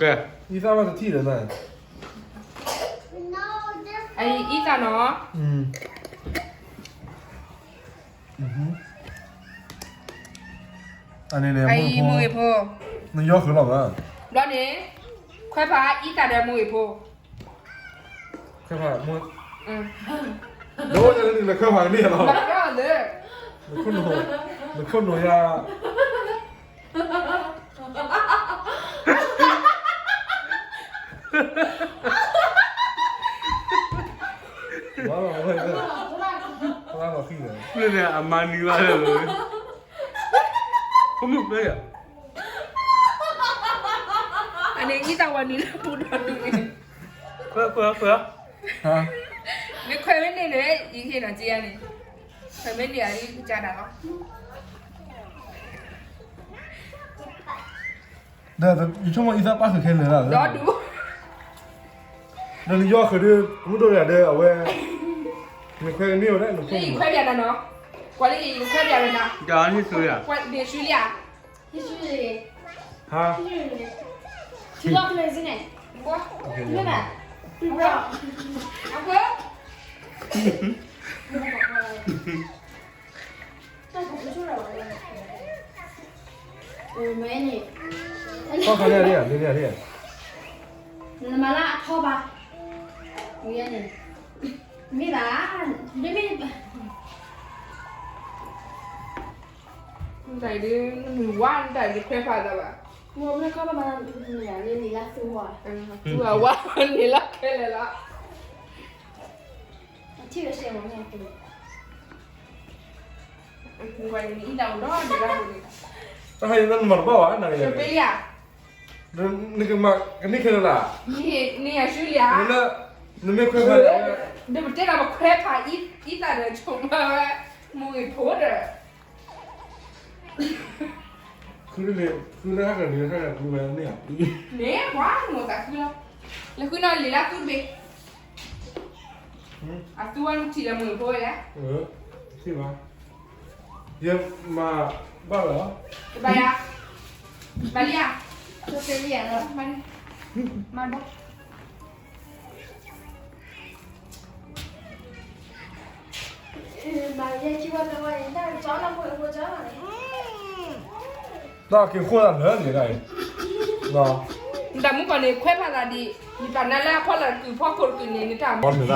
ကဲ, အံသၣ်ဘၣ်တထံၣ်ဒီးနၤ, အံသၣ်နီၤ, အံမူဂ့ၤဖိ, နယီၢ်ဃုာ်လီၤမး, ဘျီန့ၣ်, ခွဲးဖးအံသၣ်ဒီးမူဂ့ၤဖိ, ခွဲးဖးမူ, ဒ်နခွဲးဖးန့ၣ်လီၤ, နခိၣ်နူာ်ယၤ လၢန့ၣ်အမၤနံၤဘၣ်လၢ, ဖိမုၣ်, အန့ၣ်အံသၣ်ဝဲနံၤလၢပူၤဒီးဒုးန့ၣ်, ခွဲးခွဲးခွဲး, မ့ၢ်ခွဲးမ့ၢ်န့ၢ်န့ၣ် ယဟ့ၣ်နီၤက့ယၤန့ၣ်, ခွဲးမ့ၢ်န့ၢ်အံကဒါလီၤ. ဒီးယဆိကမိၣ်အံသၣ်ပၣ်ဃုာ်ခဲလၢာ်လီၤ, ဒီးဒုး, ဒီးနယီၢ်ဃုာ်ဒီး မုၢ်ဒိၣ်တဂၤဒီး အဝဲ, နခွဲးကန့ၢ်ဝဲဒၣ်နခိၣ်နူာ်, ခွဲးပၠးနၤနီၤ, ကွၢ်လၢယခွဲးပၠးဝဲနၤ, ကွၢ်န့ၣ်ဆူလံဧါ, ဟါ, ထံလီၢ်ကျဲစ့ၢ်န့ၣ်, အဃိ, တၢ်ကပူၤဆိၣ်ရၤဝဲ, မ့ၢ်န့ၣ်, နမၤလၢအထီဘၣ်, မ့ၢ်န့ၣ်, မ့ၢ်ဘၣ်, မ့ၢ်, နတၢ်အံၤဒုး နမုၢ်ဝါ နတၢ်အံၤဒုးခွဲးဖးသးဘၣ်, မ့ၢ်ခီဘၣ်မၤ, နလံၤလၢသူဝါ, သူဝါဝါန့ၣ်လီၤခဲလၢာ်လီၤ. တၢ်ဟဲနမၤတဘၣ်ဘၣ်, နကမၤကန့ၢ်ခဲလၢာ်လၢ, နမ့ၢ်ခွဲးဖး, ဒီးပတဲဒီးပခွဲးဖးအံသၣ်ဒီးဆိကမိၣ်ဝဲ, မူဂ့ၤဖိဒီး ဃုလၢဟဲကန့ၣ်, န့ၣ်ပှၤမိၢ်သးဃုလီၤ, လဲၤဃုနီၤလံၤလၢသူတဘ့ၣ်, အသူဝဲနထံၣ်လၢမူဂ့ၤဖိယါ, ယမၤဘၣ်လီၤ, ဘၣ်ယါ, ဘၣ်လံဧါ, မၤဘၣ် တၢ်က့ၤဃိၣ်တၢ်လၢာ်န့ၣ်, နတၢ်မူကီၢ်န့ၣ် ခွဲးဖးသးဒ်, နတၢ်နါလၢအဖီလာ်တကုာ်ဖီခိၣ်တကုာ်န့ၣ် နတၢ်မူန့ၣ်,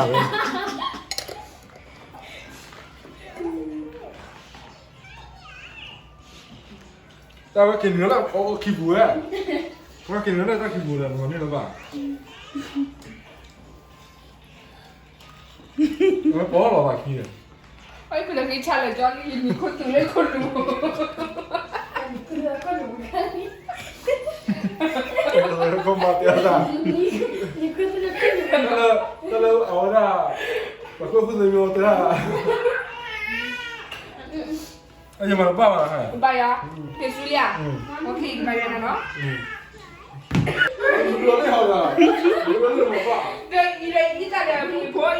တၢ်ဝဲက့ၤနုာ်လၢအခံပူၤဝဲ, ဝဲက့ၤနုာ်လၢတၢ်ခံပူၤဒီး နမၤန့ၢ်လၢၤဘၣ်, ဝဲပီလီၤဘၣ်ခံန့ၣ်, အကလၢက့ၤဆါလၢာ်ကၠီလံ ယမံၤခိၣ်သူလၢခိၣ်လူၤ, ခိၣ်မၤတဲတၢ်, တၢ်လၢအဝဲဒၣ်, ပှၤခိၣ်သူလၢမိၢ်တဲတၢ် ယမၤတဘၣ်ဘၣ်, ဘၣ်ယါ, က့ၤဆူလံဧါ, မ့ၢ်ခံကဘၣ်ယါနၤနီၤ, ဒီးအံၤဒီးအံသၣ်ဒီးမုၢ်ဖိ, အံသၣ်ဒီးမုၢ်ဖ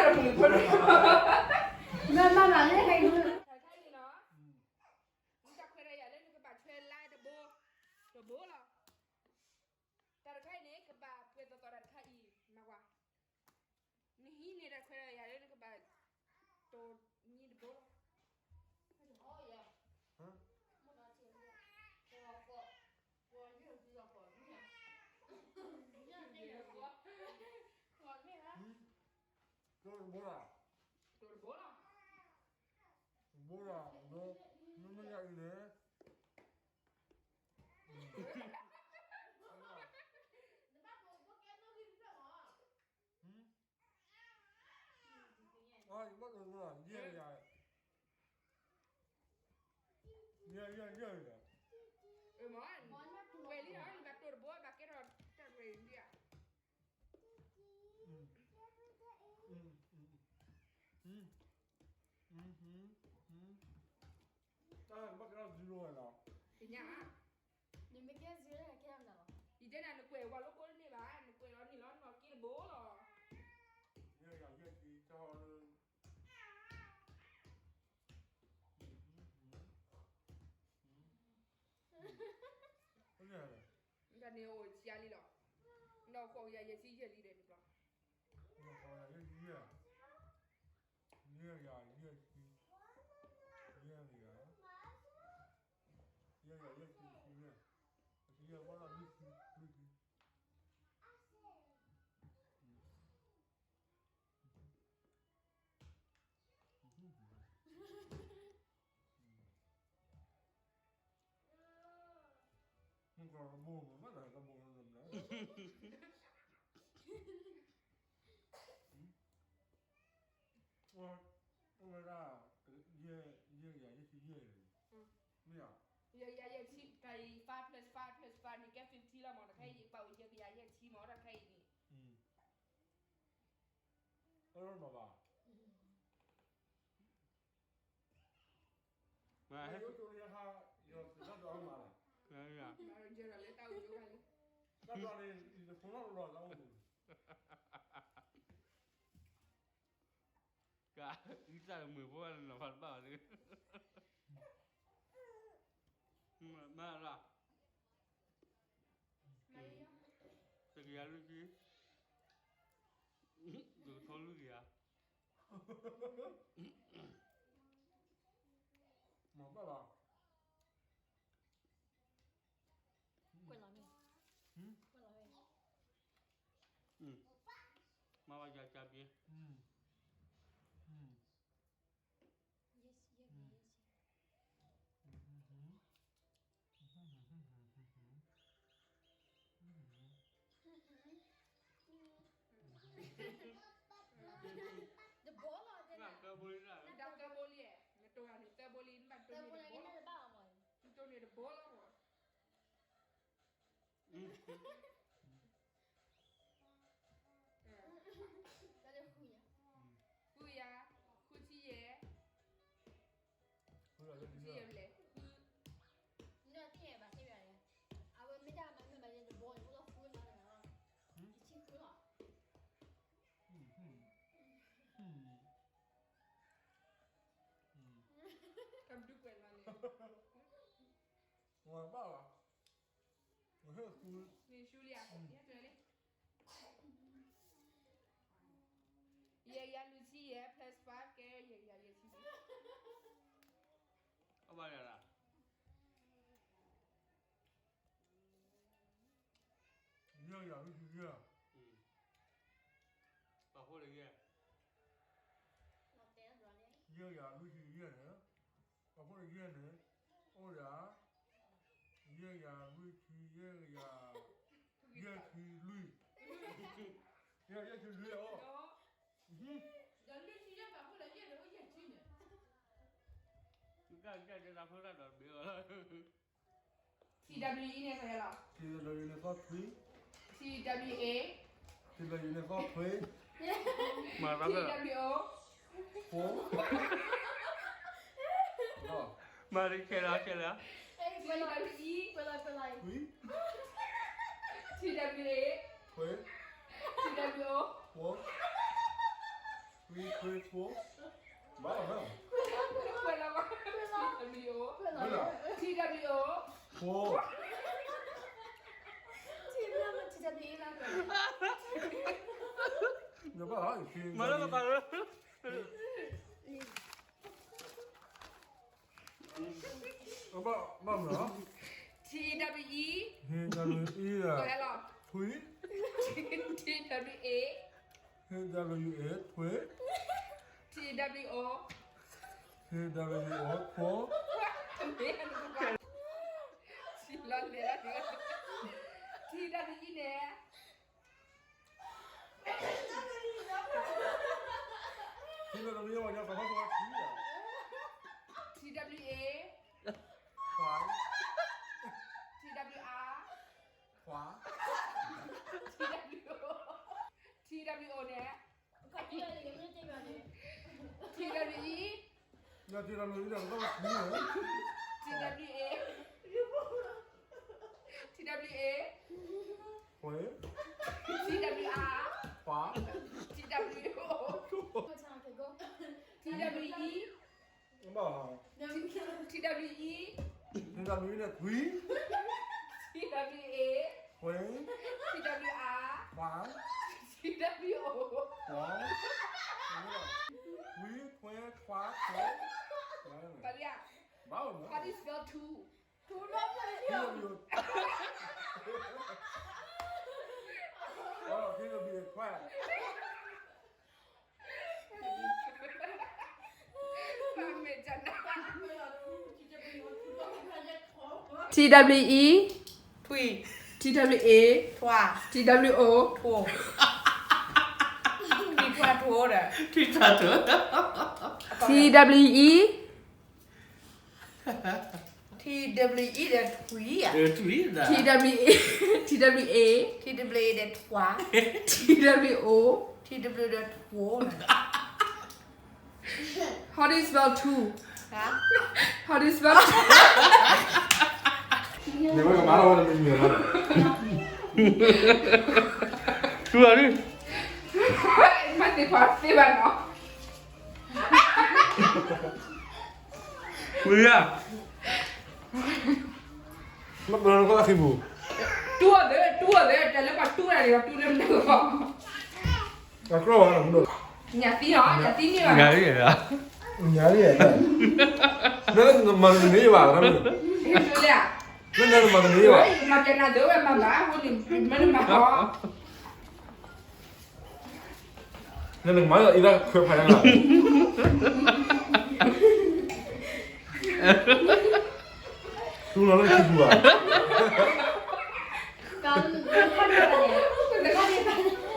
ိ, မ့ၢ်ဘၣ်ဘၣ်လၢဟဲ, နတၢ်ခွဲးတၢ်ယာ်လၢနကဘၣ်ထွဲလါတဘိ, တဘိလီၤ, တၢ်တခါအံၤန့ၣ် ကဘၣ်ပှဲၤသီသီတၢ်တခါအံၤ, မၤကွၢ် နဟံးန့ၢ်တၢ်ခွဲးတၢ်ယာ်လၢနကဘၣ်တိၢ်နံၤတဘိလီၤ, တိၢ်တဘိလီၤ, တိၢ်တဘိလီၤ, မ့ၢ်မ့ၢ်ယၤအံၤန့ၣ် အီ ယဘၣ်တိၢ်တဘိလီၤ, ယဲၢ်ယၤ, ယဲၢ်ယဲၢ်ယဲၢ်ယဲၢ်, မ့ၢ်, ဝဲလံလီၤ ယဘၣ်တိၢ်တဘိဘၣ်ကဲထီၣ်တၢ်ရဲၣ်ဒံးဧါ, တၢ်ဘၣ်ကဲထီၣ် zero လီၤ, ကညး, နမ့ၢ်ကဲ zero ကဲမနုၤလီၤ, ယတဲနၤ နကွဲးဝဲလၢကိးတန့ၢ်ဘၣ်, နကွဲးလီၤန့ၢ်လီၤနီၢ်က့တဘိလီၤ, တၢ်န့ၣ်အိၣ်ဆံးလံလီၤ, ယၤယဲၢ်ဆံယဲၢ်လံဒီး ယၤယဲၢ်ဆံယဲၢ်, ယဲၢ်ယၤယဲၢ်ဆံ, ယဲၢ်ယၤ, ယဲၢ်ယၤယဲၢ်ဆံ, ဆံယဲၢ်, ဆံယဲၢ်ဘၣ်လီၤ လွံၢ်ဆံ, လွံၢ်ဆံ. မ့ၢ်ကဘိမ့ၢ်မ့ၢ်တဘိလၢ ဝဲဒၣ် ယဲၢ်ယၤယဲၢ်ဆံယဲၢ်, မ့ၢ်ဧါ, ယဲၢ်ယၤယဲၢ်ဆံ, တၢ်အံၤ five plus five plus five န့ၣ်ကဲ fifteen လီၤမး, တခဲအံၤ ပာ်ဝဲယဲၢ်ကယၤယဲၢ်ဆံမး, တခဲအံၤန့ၣ် အၢမးဘၣ်, မ့ၢ်ယိၣ်ကၠိလၢယဟါ, ယတၢ်ဒွးမးလီၤ, တၢ်ဒွးန့ၣ် ယဖိနီၣ်တလီၤသးအိၣ်ပူၤ က, အံသၣ်တမုာ်ဖိဘၣ်နီၤဖးတဘၣ်ဘၣ်, မ့ၢ်လီၤ, တကယၤလွံၢ်ဆံ, တကထိလွံၢ်ကယၤ, မ့ၢ်ဘၣ်လီၤ, ကွဲးလီၤမ့ၢ်, ကွဲးလီၤမ့ၢ်, မ့ၢ်ဘၣ်ယၤကၢ်ပ့ၤ, ယဲၢ်ဆံ, ယဲၢ်ဆံ, တဘိလီၤ, တၢ်ကဘိလံ, နတိၢ်န့ၣ်သၢဘိလံ, နဘၣ်တိၢ်န့ၣ်တဘိလီၤ, နတိၢ်န့ၣ်တဘိလီၤ, ဃုယၤ, ဃုဆံယဲၢ်, ဃုဆံယဲၢ်လဲၣ်, ဃု, နတဘၣ်သ့ၣ်ညါဘၣ်, အဝဲမ့ၢ်တၢ်မၤမ့ၢ်မၤန့ၣ်တဘိန့ၣ် အိၣ်လီၤဃုမၤတဂၤလီၤ, ယဆံဃုလီၤ, တၢ်ဒုးကွဲးလီၤန့ၣ်, ဝဲဘၣ်လီၤ, နဆူလံဧါ, ယဲၢ်ကယၤလွံၢ်ဆံယဲၢ် plus five ကဲ ယဲၢ်ကယၤယဲၢ်ဆံ, အဘၣ်ယၤလီၤ, ယဲၢ်ကယၤလွံၢ်ဆံယဲၢ်, ပာ်ဖှိၣ်လၢယဲၢ်, ယဲၢ်ကယၤလွံၢ်ဆံယဲၢ်န့ၣ်, ပာ်ဖှိၣ်လၢယဲၢ်န့ၣ်, အိၣ်ဒၣ်, ယဲၢ်ကယၤလွံၢ်ဆံ, ယဲၢ်ကယၤ, ယဲၢ်ဆံလွံၢ်, ယဲၢ်ဆံလွံၢ်အီၤ, ဒီးလွံၢ်ဆံယဲၢ်ပာ်ဖှိၣ်လၢယဲၢ်န့ၣ် အိၣ်ယဲၢ်ဆံန့ၣ်, ကကဲတၢ်ဖိတၢ်ဒီးတဘ့ၣ်အီၤလီၤ T W E န့ၣ် ဆဲးလီၤ, T W E န့ၣ် သီၣ်ထွံ, T W A, T W A န့ၣ် သီၣ်ထွံ, T W O, four, မၤရံခဲလၢာ်ခဲလၢာ်, T W E, ထွံ, T W A, ထွံ, T W O, four, three, three, four, ဘၣ်လီၤ, ခွဲးလီၤ, T W O, T W O, four, T W A လီၤ, မၤလၢကပၤလၢ အဘၣ်မၤလီၤ, T W E, T W E လီၤ, ထွံ, T W A, T W A ထွံ, T W O, T W O ထွံ, လီၤလဲၤလီၤ, T W E န့ၣ် T W A, T W A, five, T W R, five, T W O, T W O န့ၣ်, T W E, T W A, T W A, T W R, five, T W O, T W E, T W E, T W E န့ၣ် ထွံ, T W A, ထွံ, T W R, five, T W O. One. Three, twenty, twenty. But yeah, how do you spell two? Two not T W O. Oh, T W O, twat. T W E, ထွံၣ်, T W A, ထွါ, T W O, ထွိၣ်, ထွံၣ်ထွါထွိၣ်ဒီး ထွံၣ်ထွါထွိၣ်, T W E, T W E ဒီးထွံၣ်ဧါ, T W A, T W A, T W A ဒီးထွါ, T W O, T W ဒီးထွိၣ်. How do you spell two? How do you spell two? န့ၣ်ဝဲကမၤထီၣ်ဝဲတမံၤမံၤလီၤ. တူၢ်ဘၣ်လံ. မ့ၢ်သ့ၣ်ဖးသ့ဘၣ်နီၤ. ဝံၤဧါ. မ့ၢ်ပှၤလၢနခိၣ်သၣ်ဃံပူၤ, တူၢ်အီၤသ့, တူၢ်အီၤသ့, တၢ်လၢပှၤတူၢ်တၢ်န့ၣ် ပှၤတူၢ်လၢမနုၤလီၤ. အကြၢးဝဲလီၤ, ညၣ်သံလီၤ, ညၣ်သံန့ၢ်ဘၣ်, ညၣ်လံ, ညၣ်လံ, နမၤတန့ၢ်ဘၣ်, နမၤတန့ၢ်ဘၣ်, မၤတန့ၢ်ဘၣ်, မၤတန့ၢ်ဘၣ်, မၤတန့ၢ်ဘၣ်. နနကမၤလၢအံၤလၢခွဲးဖးယါလီၤ. တူၢ်လီၤလၢခံပူၤဘၣ်.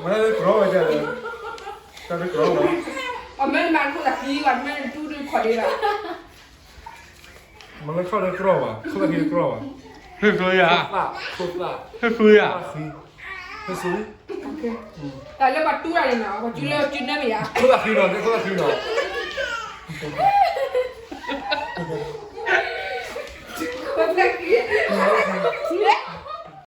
မၤလၢကြၢးဝဲ, တၢ်တကြၢးဝဲ, အမ့ၢ်မၤခိၣ်သၣ်ဃံဘၣ်, မ့ၢ်တူၢ်ဒုးခီၣ်ဒံးဘၣ်. မ့ၢ်လၢခီၣ်ဒီးကြၢးဘၣ်, ခိၣ်သၣ်ဃံဒီးကြၢးဘၣ်, ဟ့ၣ်ကျိယၤ, ခိၣ်သၣ်, ဟ့ၣ်ကျိယၤ, တၢ်လၢပှၤတူၢ်တၢ်န့ၣ်နီၤ, ပှၤစုလၢစုနၢမ့ၢ်ယါ, ခိၣ်သၣ်ဃံနီၤ, ခိၣ်သၣ်ဃံနီၤ.